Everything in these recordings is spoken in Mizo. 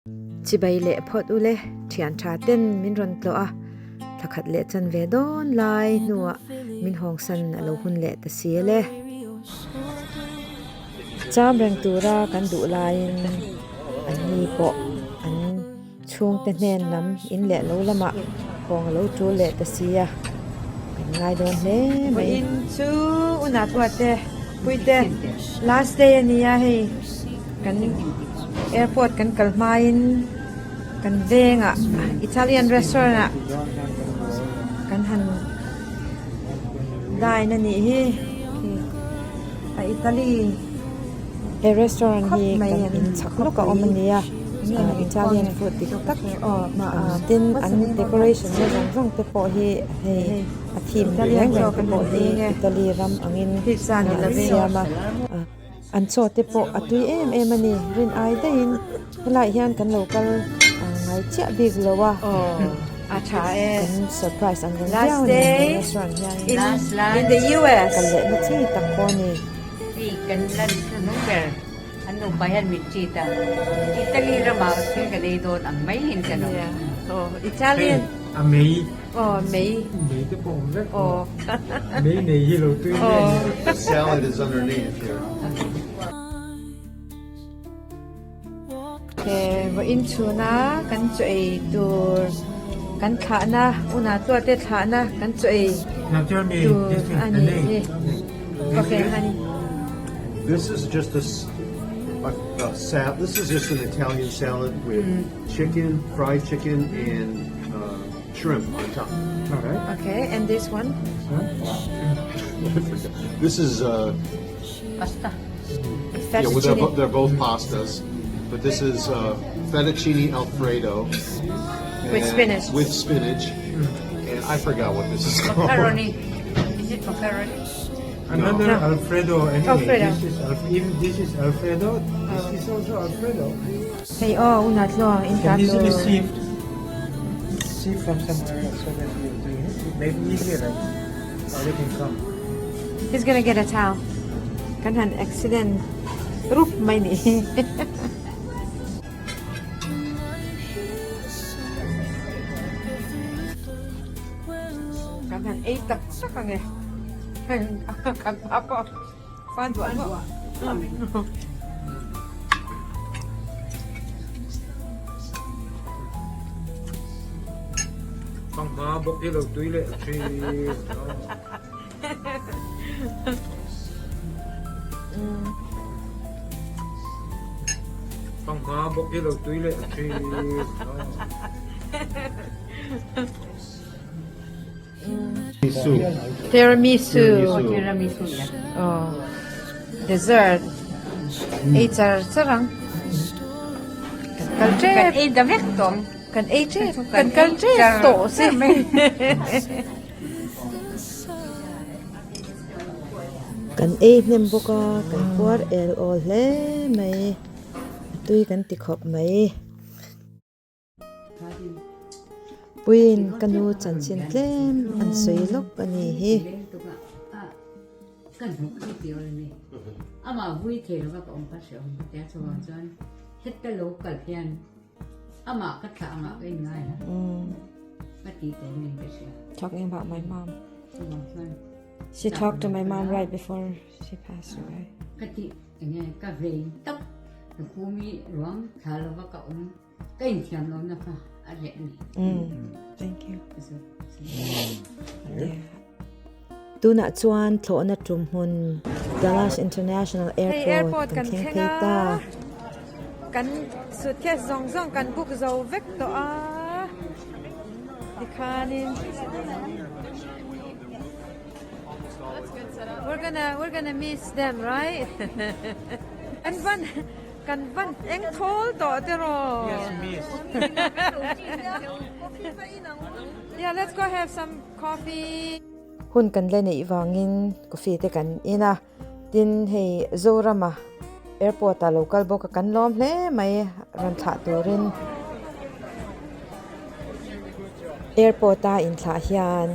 Chibai leh phawt ule thian tha ten min rawn tlawh a, thla khat leh chan ve dawn lai hnuah min hawngsan a lo hun leh ta si ale. Cham reng tura kan duh laiin an ni pawh an chhungte hnen lam in leh lo lamah hawng a lo tul leh ta si a, kan ngai dawn hle mai. Vawiin chu unah tuate Puite last day a nia hei kan airport kan kal hmain kan vengah Italian restaurant ah kan han dine a nih hi a Italy He restaurant hi kan in chhak lawk a awm a nia Italian food dik tak tin an decoration na zawng zawng te pawh hi hei a theme reng reng te pawh hi Italy ram angin an siam a an chaw te pawh a tui em em a ni rin ai daihin helaiah hian kan lo kal ngai chiah bik lo a kan surprise ang reng viau a ni he restaurant hianin kal leh na chi tak pawh a ni. Hei kan lan hnung ber an nupa hian min treat a, Italy ramah thil kan ei dawn ang mai in kan awm. Aw Italian. A mei. Aw mei. Mei te pawh awm vek. Aw. Mei nei hi lo tui hle a ni. The salad is underneath here. He vawiin chhuna kan chaw ei tur kan thlahna unah tuate thlahna kan chaw ei tur a ni hi. Okay honey. This is just a a a sal this is just an Italian salad with chicken, fried chicken and uh shrimp on top. Alright. Okay and this one? This is uh Pasta. Yeah, well, they're, bo- they're both pastas, but this is uh, fettuccine alfredo With and- spinach. With spinach, and I forgot what this is called. Macaroni. Is it macaroni? Another No. Alfredo anyway. Alfredo. This is Alf- if this is Alfredo, this is also Alfredo. Hei aw unah tluang in Can ta easily tur. sieve sieve from somewhere else so that you're doing it. It may be easier, right? Or they can come. He's gonna get a towel. Kan han accident rup mai ni. Kan han ei tak tak ang e. Kan pa pawh fan duah duah. Fanghma bawk hi lo tui leh thin. Fanghma bawk hi lo tui leh thin. Tiramisu. Tiramisu ya. Oh. Dessert. Ei char char ang. Kan kal Kan tep. ei da vek tawng. Kan ei tep. Kan Kan kal ei tep char tawh si. char mai. Kan ei hnem bawk a, kan puar el awl hle mai. A tui kan ti khawp mai. Puiin ka nu chanchin tlem an sawi lawk a ni hi. Talking about my mom. She talked to my mom right before she passed away. Ka inthiam lo na kha a reh a ni. Thank you. Tunah chuan thlawhna tum hmun Dallas International Airport kan thleng phei ta. Kan suitcase zawng zawng kan book zo vek tawh a tikhanin we're gonna we're gonna miss them right? An van Kan van eng thawl tawh te raw. Yes miss. Yeah, let's go have some coffee. Hun kan la neih vangin coffee te kan in a, tin hei Zorama airport ah lo kal bawk a kan lawm hle mai rawn thlah turin. Airport a inthlah hian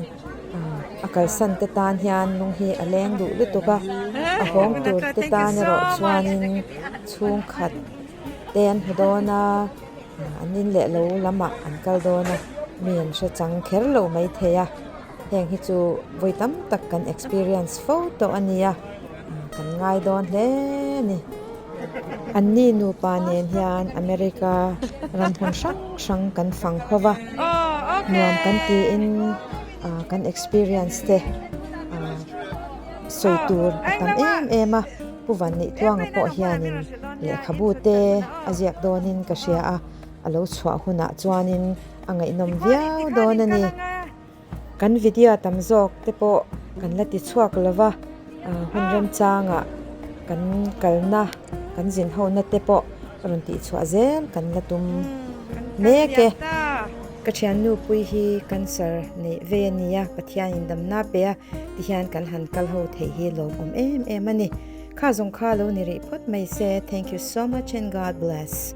a kalsan te tan hian lung hi a leng duh lutuk a, a hawng tur te tan erawh chuanin chhungkhat te an hmu dawn a. An in leh lo lamah an kal dawn a, mi an hre chang kher lo maithei a, heng hi chu vawi tam tak kan experience fo tawh a nia, kan ngai dawn hle a ni. Anni nupa nen hian America ram hmun hrang hrang kan fang ho va, nuam kan tiin kan experience te sawi tur a tam em em a. Pu Vanneih Tluanga pawh hianin lehkhabu te a ziak dawnin ka hria a, a lo chhuah hunah chuanin a ngaihnawm viau dawn a ni. Kan video tam zawk te pawh kan la ti chhuak lo va, hun remchangah kan kalna kan zin hona te pawh rawn tih chhuah zel kan la tum mek e. Ka thiannu pui hi cancer neih vei a ni a, Pathianin damna pe a. Tihian kan han kal ho theih hi lawmawm em em a ni. Kha zawng kha lo ni rih phawt mai se. Thank you so much and God bless.